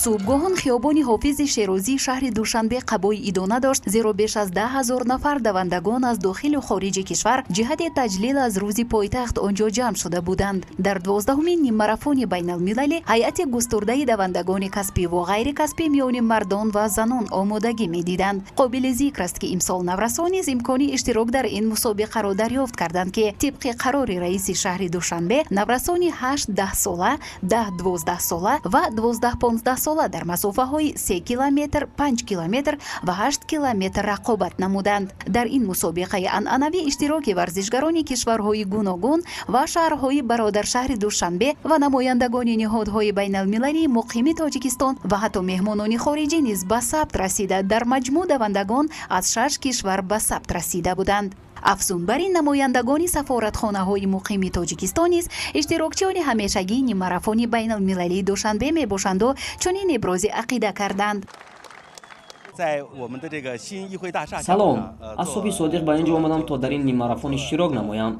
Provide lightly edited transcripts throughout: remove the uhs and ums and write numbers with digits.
Субҳгоҳон хиёбони Ҳофизи Шерозии шаҳри Душанбе қабои идона дошт, зеро беш аз 10 000 нафар давандагон аз дохилу хориҷи кишвар ҷиҳати таҷлил аз рӯзи пойтахт он ҷо ҷамъ шуда буданд. Дар 12-умин ниммарафони байналмилалӣ ҳайати густурдаи давандагони касбиву ғайрикасбӣ миёни мардон ва занон омодагӣ медиданд. Қобили зикр аст, ки имсол наврасон низ имкони иштирок дар ин мусобиқаро дарёфт карданд, ки тибқи қарори раиси шаҳри Душанбе наврасони 8-10 сола, 10-12 сола ва 12-15 сола дар масофаҳои 3 километр, 5 километр ва 8 километр рақобат намуданд. Дар ин мусобиқаи анъанавӣ иштироки варзишгарони кишварҳои гуногун ва шаҳрҳои бародаршаҳри Душанбе ва намояндагони ниҳодҳои байналмилалии муқими Тоҷикистон ва ҳатто меҳмонони хориҷӣ низ ба сабт расида, дар маҷмӯъ давандагон аз шаш кишвар ба сабт расида буданд. Афзун бар ин, намояндагони сафоратхонаҳои муқими Тоҷикистон низ иштирокчиёни ҳамешагии ниммарафони байналмилалии Душанбе мебошанду чунин ибрози ақида карданд. Салом, аз субҳи содиқ ба ин ҷо омадам, то дар ин ниммарафон иштирок намоям.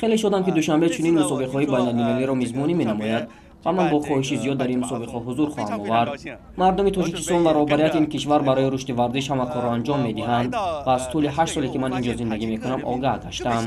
Хеле шодам, ки Душанбе чунин мусобиқаҳои байналмилалиро мизбонӣ менамояд ва ман бо хоҳиши зиёд дар ин мусобиқаҳо ҳузур хоҳам овард. Мардуми Тоҷикистон ва роҳбарияти ин кишвар барои рушди варзиш ҳама корро анҷом медиҳанд ва аз тӯли 8 соле, ки ман ин ҷо зиндагӣ мекунам, огаҳ гаштам.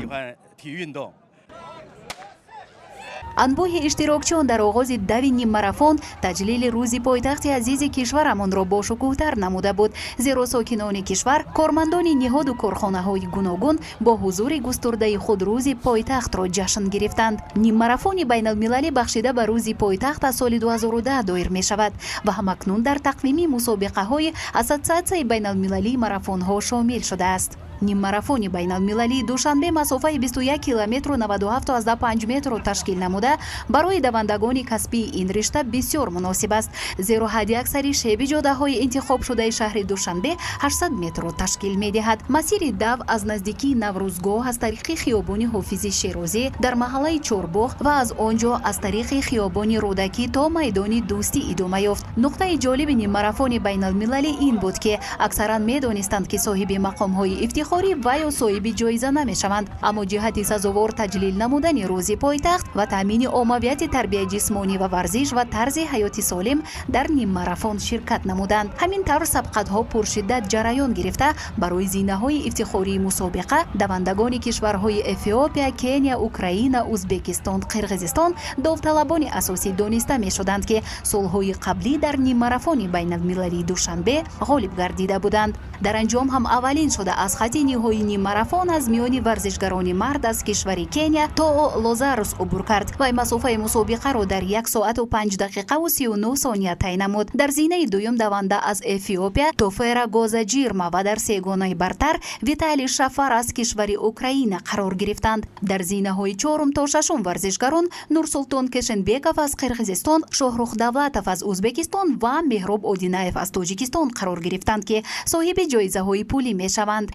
Анбӯҳи иштирокчиён дар оғози дави ниммарафон таҷлили рӯзи пойтахти азизи кишварамонро бошукӯҳтар намуда буд, зеро сокинони кишвар, кормандони ниҳоду корхонаҳои гуногун бо ҳузури густурдаи худ рӯзи пойтахтро ҷашн гирифтанд. Ниммарафони байналмилалӣ, бахшида ба рӯзи пойтахт, аз соли 2010 доир мешавад ва ҳамакнун дар тақвими мусобиқаҳои Ассотсиатсияи байналмилалии марафонҳо шомил шудааст. Ниммарафони байналмилалии Душанбе масофаи 21 километру 97,5 метрро ташкил намуда, барои давандагони касбии ин ришта бисёр муносиб аст, зеро ҳадди аксари шеби ҷодаҳои интихобшудаи шаҳри Душанбе 800 метрро ташкил медиҳад. Масири дав аз наздикии Наврӯзгоҳ, аз тариқи хиёбони Ҳофизи Шерозӣ, дар маҳаллаи Чорбоғ ва аз он ҷо аз тариқи хиёбони Рӯдакӣ то майдони Дӯстӣ идома ёфт. Нуқтаи ҷолиби ниммарафони байналмилалӣ ин буд, ки аксаран медонистанд, ки соҳиби мақомҳои ифтихорӣ ва ё соҳиби ҷоиза намешаванд, аммо ҷиҳати сазовор таҷлил намудани рӯзи пойтахт ва таъмини оммавияти тарбияи ҷисмонӣ ва варзиш ва тарзи ҳаёти солим дар ниммарафон ширкат намуданд. Ҳамин тавр, сабқатҳо пуршиддат ҷараён гирифта, барои зинаҳои ифтихории мусобиқа давандагони кишварҳои Эфиопия, Кения, Украина, Узбекистон, Қирғизистон довталабони асосӣ дониста мешуданд, ки солҳои қаблӣ дар ниммарафони байналмилалии Душанбе ғолиб гардида буданд. Дар анҷом ҳам аввалин шуда аз хати ниҳоии ниммарафон аз миёни варзишгарони мард аз кишвари Кения Тоо Лозарус убур кард. Вай масофаи мусобиқаро дар 1 соату 5 дақиқаву 39 сония тай намуд. Дар зинаи дуюм даванда аз Эфиопия Тофера Гоза Ҷирма ва дар сегонаи бартар Виталий Шафар аз кишвари Украина қарор гирифтанд. Дар зинаҳои чорум то шашум варзишгарон Нурсултон Кешенбеков аз Қирғизистон, Шоҳрух Давлатов аз Узбекистон ва Меҳроб Одинаев аз Тоҷикистон қарор гирифтанд, ки соҳиби ҷоизаҳои пулӣ мешаванд.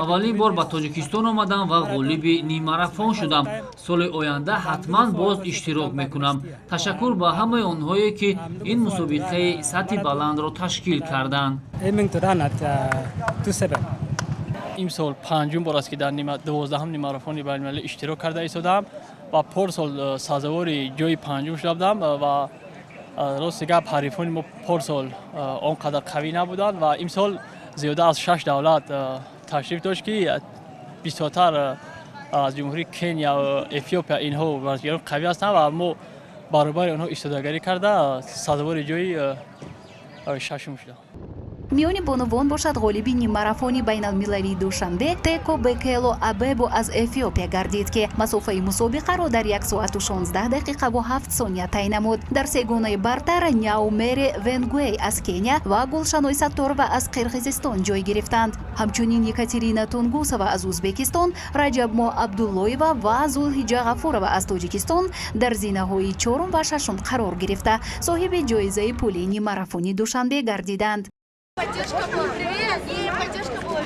Аввалин бор ба Тоҷикистон омадам ва ғолиби ниммарафон шудам. Соли оянда ҳатман боз иштирок мекунам. Ташаккур ба ҳамаи онҳое, ки ин мусобиқаи сатҳи баландро ташкил карданд. Имсол панҷум бор аст, ки дар 12-ҳум ниммарафони байналмилалӣ иштирок карда истодаам ва порсол сазовори ҷои панҷум шуда будам. Ва рости гап, ҳарифони мо порсол он қадар қавӣ набуданд ва имсол зиёда аз шаш давлат ташриф дошт, ки бисёртар аз Ҷумҳурии Кения, Эфиопия, инҳо варзишгарон қавӣ ҳастанд ва мо баробари онҳо истодагарӣ карда, сазовори ҷои шашум шудам. Миёни бонувон бошад, ғолиби ниммарафони байналмилалии Душанбе Теко Бекело Абебо аз Эфиопия гардид, ки масофаи мусобиқаро дар 1 соату 16 дақиқаву 7 сония тай намуд. Дар сегонаи бартар Няумере Венгуэй аз Кения ва Гулшаной Сатторова аз Қирғизистон ҷой гирифтанд. Ҳамчунин Екатерина Тунгусова аз Узбекистон, Раҷабмо Абдуллоева ва Зулҳиҷа Ғафурова аз Тоҷикистон дар зинаҳои чорум ва шашум қарор гирифта, соҳиби ҷоизаи пулии ниммарафони Душанбе гардиданд. Поддержка была. Привет! И поддержка была.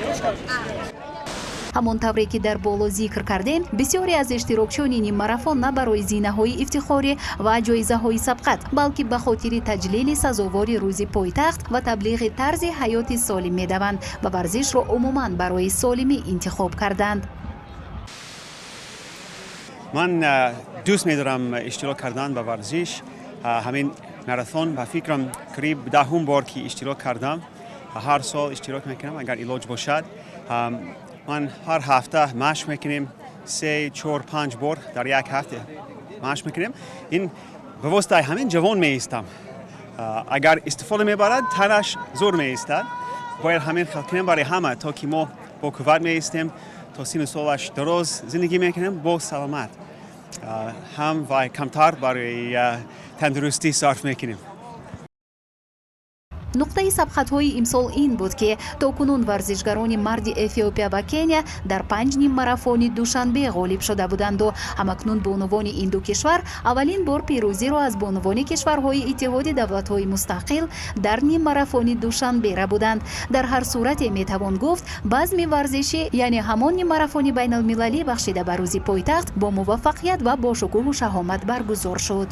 Ҳамон тавре ки дар боло зикр кардем, бисёре аз иштирокчиёни ниммарафон на барои зинаҳои ифтихорӣ ва ҷоизаҳои сабқат, балки ба хотири таҷлили сазовори рӯзи пойтахт ва таблиғи тарзи ҳаёти солим медаванд ва варзишро умуман барои солимӣ интихоб карданд. Ман дӯст медорам иштирок кардан ба варзиш. Ҳамин. Марафон ба фикрам қариб 10-ум бор ки иштирок кардам. Ҳар сол иштирок мекунам, агар илоҷ бошад. Ман ҳар ҳафта машқ мекунем, се, чор, панҷ бор дар як ҳафта машқ мекунем. Ин ба воситаи ҳамин ҷавон меистам. Агар истифода мебарад, танаш зур меистад. Бояд ҳамин хел кунем барои ҳама, то ки мо бо қувват меистем, то сину солаш дароз зиндагӣ мекунем бо саломат, ҳам вай камтар барои тандурустӣ сарф мекунем. Нуқтаи сабқатҳои имсол ин буд, ки то кунун варзишгарони марди Эфиопия ва Кения дар панҷ ниммарафони Душанбе ғолиб шуда буданду ҳамакнун бонувони ин ду кишвар аввалин бор пирӯзиро аз бонувони кишварҳои Иттиҳоди Давлатҳои Мустақил дар ниммарафони Душанбе рабуданд. Дар ҳар сурате, метавон гуфт, базми варзишӣ, яъне ҳамон ниммарафони байналмилалӣ, бахшида ба Рӯзи пойтахт, бо муваффақият ва бо шукӯҳу шаҳомат баргузор шуд.